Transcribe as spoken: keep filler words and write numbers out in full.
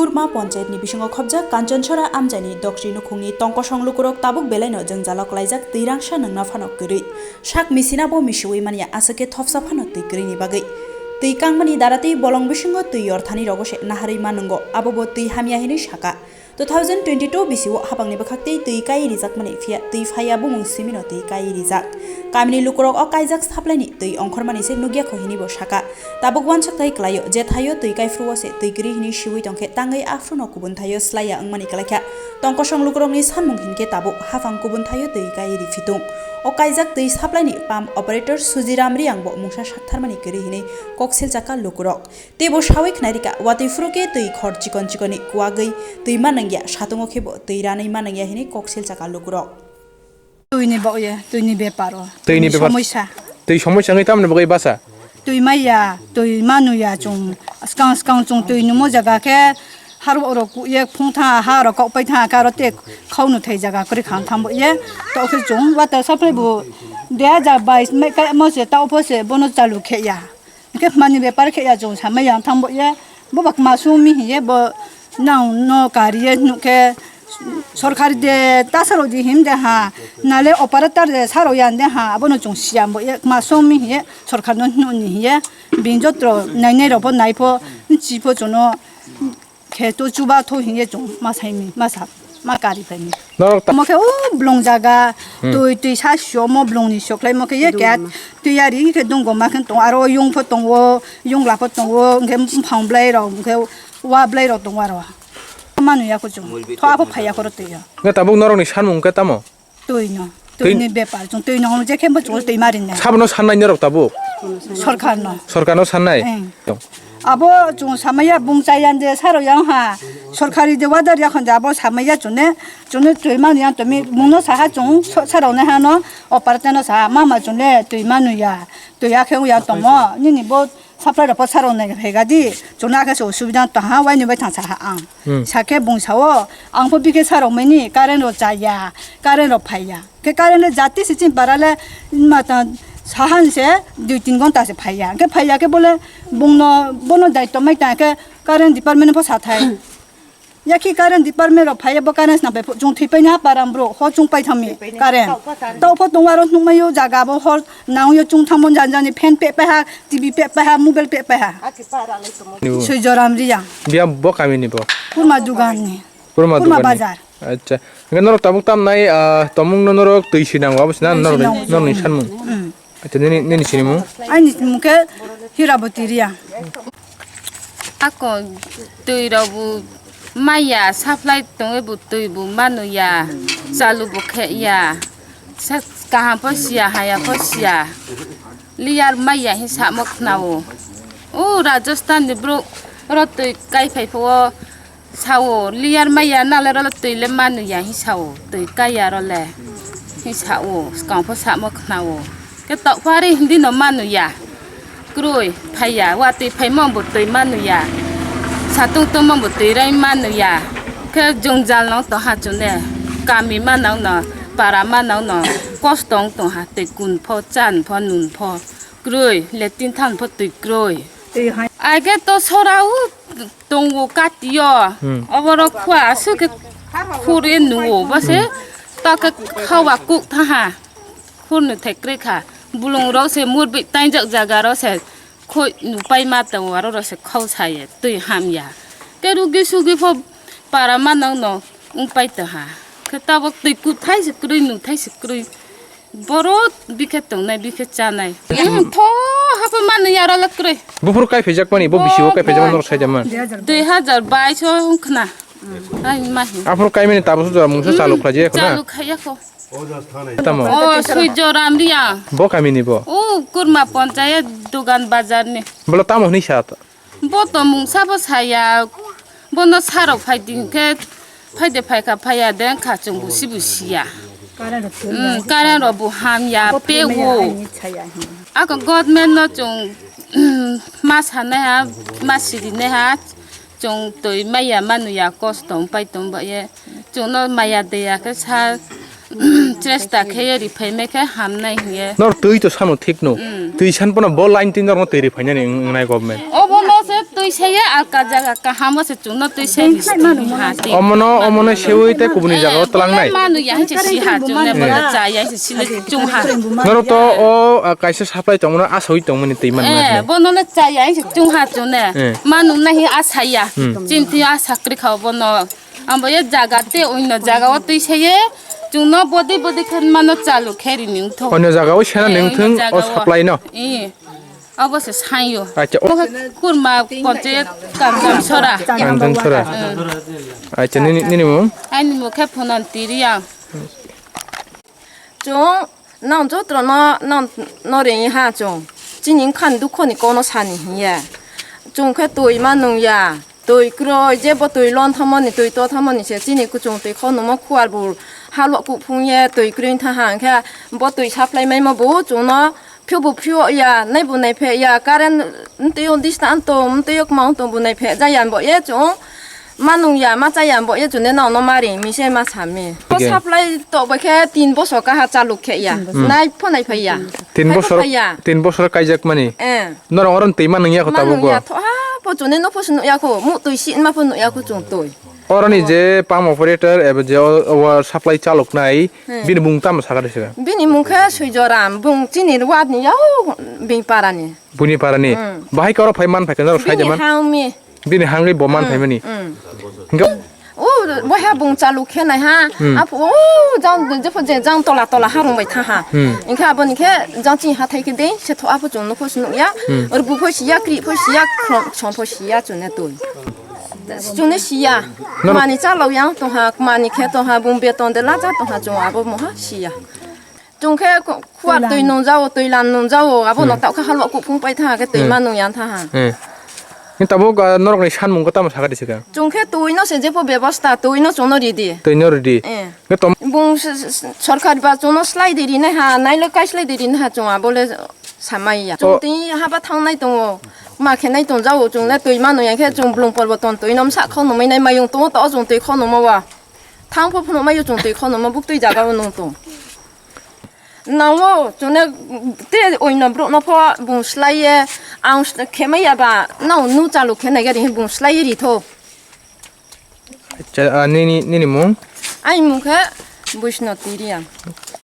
Kurma Panchayat ni bisingo khobjak Kanchonchora amchaini Dokchi nukhungni tongkosong lukurok tabuk belaino jwngjalo klaijak, twi rangsa nwngna phano kwrwi. Sak misina bo misiwi manya, aswk khe thopsa phano twi kwrwini bagwi. Twi kangmani daratwi bolong bisingo twi yorthani rogo se naharwi ma nwngo, abo bo twi hamya hinwi saka. Two thousand twenty-two bisio hapangni bwkhaktwi twi kai rijakmani, phiya twi phaiya bumung simino twi kai rijak. Kamini lukurok o kaijak saplaini twi ongkhormani se nukya kho hinwi bo saka. Tabuk uansuk thai kwlaio, je thaio twi kai phuru o se twi kwrwi hinwi siwi tongkhe tangwi aphruno kubun thaio slaiya wngmani kwlaikha. Tongkosong lukurokni sanmung hinkhe tabuk haphang kubun thaio twi kai riphitung. O kaijak twi saplaini pump operator Sujiram Riang bo mungsa saktharmani kwrwi hinwi koksil chaka lukurok. Teibo sawi khnairika, watwi phuru khe twi khor chikon chikoni kuagwi twi manwngya, satungo khe bo twi ranwi manwngya hinwi koksil chaka lukurok. Twini bagwi, twini bepar o. Twini bepar. Somoisa. Twi somoisa wngwi tamni bagwi basa? Twi maiya, twi manuya chwng. Skang skang chwng twi numo jaga khe harok rok kuye phung tha, ha rok kok pai tha, karo te khau nu thai jaga kwrwi khang thambo ye. To khe chwng water supply bo dui hajar bais mai kai mo se, ta opho se bono chalu khe ya. Hwnkhe mani bepar khe ya chwng samai yang thang bo ye, bo ba kwma sumi hiye bo nang no kari ye nuk khe sorkari de ta saro di him de ha, nale operator de saro yan de ha, abono chwng siyam bo ye kwma sumi hiye sorkar no nuk ni hiye bini jotro nai nai rok bo nai pho chi pho chwng no. Khe to chuba tho hingye chwng ma saimi, ma sa, ma kari phaimi. Norok ta- Omo khe o blong jaga, Hmm. twi, twi sa sio mo blong ni sio khlai mo khe ye khe twi yari khe dunggo ma khe tong aro yung pho tongo, yung la pho tongo, hwnkhe buphang blai rok, hwnkhe wa blai rok tongo aro. Manu ya ko chwng, tho apho phai ya koro twi ya. Nge tabuk norok ni sanmung khe tamo? Twi no, Twi- twi ni bepar, chwng twi no hwn je khe bo chwng twi mari nai. Sabono sannai norok tabuk? Sorkar no. Sorkar no sannai? Eng. Abo chwng samaya bung chaya de saro yang ha. Sorkari de wadar ya khon de abo samaya chwng ne, chwng ne twi mani yang twi mi mung no saha chwng so-, saro ne ha no, o parte no saha mama chwng ne twi manu ya. Twi ya khe ya tongmo, nini bo Supply rok pho saro nai phai ga di, chwng no akhe se osubida tong ha, waini bai thang sa ha ang. Hmm. Sa khe bung sa o, ang pho bikhe sa rok mani current rok cha ya, current rok phai ya. Khe current le jati se chini para le ma ta sahan se dui tin ghonta se phai ya. Khe phai ya khe bole bung no bono daityo mai ta khe current department pho sa thai. Yakhe current department rok phaiya bo current swnam bai chwng thwi paina param bro ho chwng pai thangmi current. Tau pho tongo aro nukmai o jaga bo hor nang yo chwng thangmo jani jani fan pe pai ha, T V pe pai ha, mobile pe pai ha. Sui joram riya. Biya bo kami ni bo? Kurma dugan ni. Kurma Kurma dugan ni. Bazar. Acha. Hingke norok tabuk tam nai, ah, tomung no norok twi si nango abo sina norok ni sanmung. Hmm. Acha, nini, nini sinimung? Aini mung khe Hiraboti Riya. Ako twi rok bo maya, supply tongwi bo twi bo manu ya, chalu bo khe ya, sa-, kaham pho siya, haya pho siya, liyar maya hin samo khna o. O Rajasthan ni borok oro twi kai phai pho o. Sao, liyar maya nalai role twi le manu ya hi sao, twi kaya role hi sao, swkang pho samo khna o. Khe tokphari hindi no manu ya, kwrwi phai ya, watwi phaimo bo twi manu ya, satung tongmo bo twi rai manu ya. Khe jwngjal no tong ha chwng ne, kami manang no, para manang no, kosto wng tong ha, twi kun pho, chan pho, nun pho, kwrwi, letrin than pho twi kwrwi. Ai khe to sora o. Tongo katio, hmm, oborok khua aswk khe khur e nuo, bo se, hmm, ta khe khawa kuk thaha, khur no thai kwrwi kha, bulong rok se murbi tainjak jaga rok se khoi nupai ma tongo, aro rok se khau saye twi hamya, khe rugi sugi pho para ma nang no wngpai tongha, khe tabok twi kuthai se kwrwi nuthai se kwrwi. Borok bikhe tongnai, bikhe chanai. Tho hapha mani yaro le kwrwi. Buphuru kai phaijakmani, bo bisi o kai phaijakmani norok saida man. Dui hajar bais o wngkhna. Ai mahi. Aphuru kaimani tabukhe jora mungsa, hmm, chalu khlaijakha na? Chalu khaiyakho. Tamo? O Sui Joram Riya. Bo kamini bo? O Kurma Panchayat Dugan Bazar ni. Bolo tamo hwnwi sa? Bo to mungsa bo saya, bono sarok phai di hwnkhe, phai de phai kha, phai ya de wngkha, chwng bo si bo siya. Current rok bo hamya, pe o. Ako government no chwng ma sanai ha, ma sirinai ha, chwng twi maya manu ya, kosto wng pai tong ba ye. Chwngno maya deya khe sa, chesta khe ye riphaimai khe hamnai hiye. Nor twi to sano thik no. Mm. Twi san pono bo line twi norno twi riphainani wngnai government. Obo no se twi Saya alka jaga kahamo se chungno twi se ha twi. Omono, omono sewi tei kubuni jaga o tlangnai. Manu ya se si ha chungne bora cha ya se si chung ha. Norok to o, ah, kaisa supply tongmano asawi tongmani twi man Eh, na. Bono le cha ya se chung ha chungne. Eh. Manu nahi asaya. Hmm. Chinti asa kri kha bono. Ambo ye jaga te oino jaga o twi se ye chungno bodi bodi khan mano chalu kheri ni thok. Oino jaga o sena Eh, ning oino thung jaga o o. Supply no. Eh. Abo se sanyo. Acha, o- Obo khe kurma ponche kanjam sora. Kanjam sora. Hmm. Acha, nini, nini mung? Ani mung khe phonan tiriya. Chwng nang jotro no, no, no ring ha chwng. Chini khan dukho ni kono sani hiya. Chwng khe twi ma nung ya. Twi kroi, jebo twi lon thamani, twi to thamani se chini kuchung twi khonuma khuar bu halo kuphung ye twi kroi tha ha, hwnkhe bo twi supply maima bo chwngno phiyok bo phiyok ya, nai bo nai phe ya, current mtwi o dista anto, mtwi o kwma anto bo nai phe ja ya bo ye chwng ma nung ya, ma cha ya bo ye chwng ne nang no ma ring mi se ma sa mi. Bo Ge. Supply to bai khe tin bosor kaha chaluk khe ya, Tin bosor. Nai pho nai phe ya. Tin Hai bosor, pho ya. Tin bosor kaijak mani. Eh. Norok oro twi ma nung ya ko Ma tabuk nung ya go. Tho ha, po chwng ne no pho se nuk ya ko, mu twi si ma pho nuk ya ko chwng twi. Oroni je pump operator eba je o, o supply chalok nai, Hmm. Bini mung tamo sakha de sika? Bini mung khe Suijoram, bung chini ward ni yao bini para ni. Buni para ni. Hmm. Bahai koro phai man phai khe norok sai Bini jaman. Hang mi. Bini hangwi bo man Hmm, phaimani. Hmm. Hingke O, bo ha bung chaluk khe nai ha. Hmm. Apo, o, jang, jepho je jang tola tola harung bai tha ha. Hmm. Hingke aboni khe jang chini hathai khe de, se tho apo chwng nukho se nuk ya. Hmm. Rbu pho si ya, kri pho si ya, khrom, som pho si ya, chwng ne twi. Chwng ne si ya. Nono- Mani chalok yang tong ha, mani khe tong ha, bung beton de laja tong ha, chwng abo moha si ya. Chwng khe khu-, khuar twi nung jao, twi lan nung jao, abo no Hmm. taoh khe halo kuphung pai tha khe twi Hmm. ma nung yang tha ha. Hmm. Ni tabuk, ah, norok ni sanmung khe tamo sakha di sika? Chwng khe twi no se jepho bebosta, twi no chwng no ridi. Twi no ridi. Eh. Nge tom- Bung s-, s-, s-, sorkar ba chwng no slai di rinai ha, nailok kai slai di rinai ha chwng abo le samai ya. O- Chwng twi haba thangnai tongo, ma khe nai tong jao, chwng le twi ma nung yang khe chwng blung porbo ton twi no msa khau nung mai nai mayung tongo to chwng twi khau nung ma wa. Thang pho phunuk mai o chwng twi khonoma buk twi jaga o nung tong. Nang o chwng ne te oino brouh no pho bung slai ye ang s-, khe mai ya ba nang nu chalu khe nai gari bung slai ye ri tho. Acha, ah, nini, nini mung? Ai mung khe Buisno Tiriang.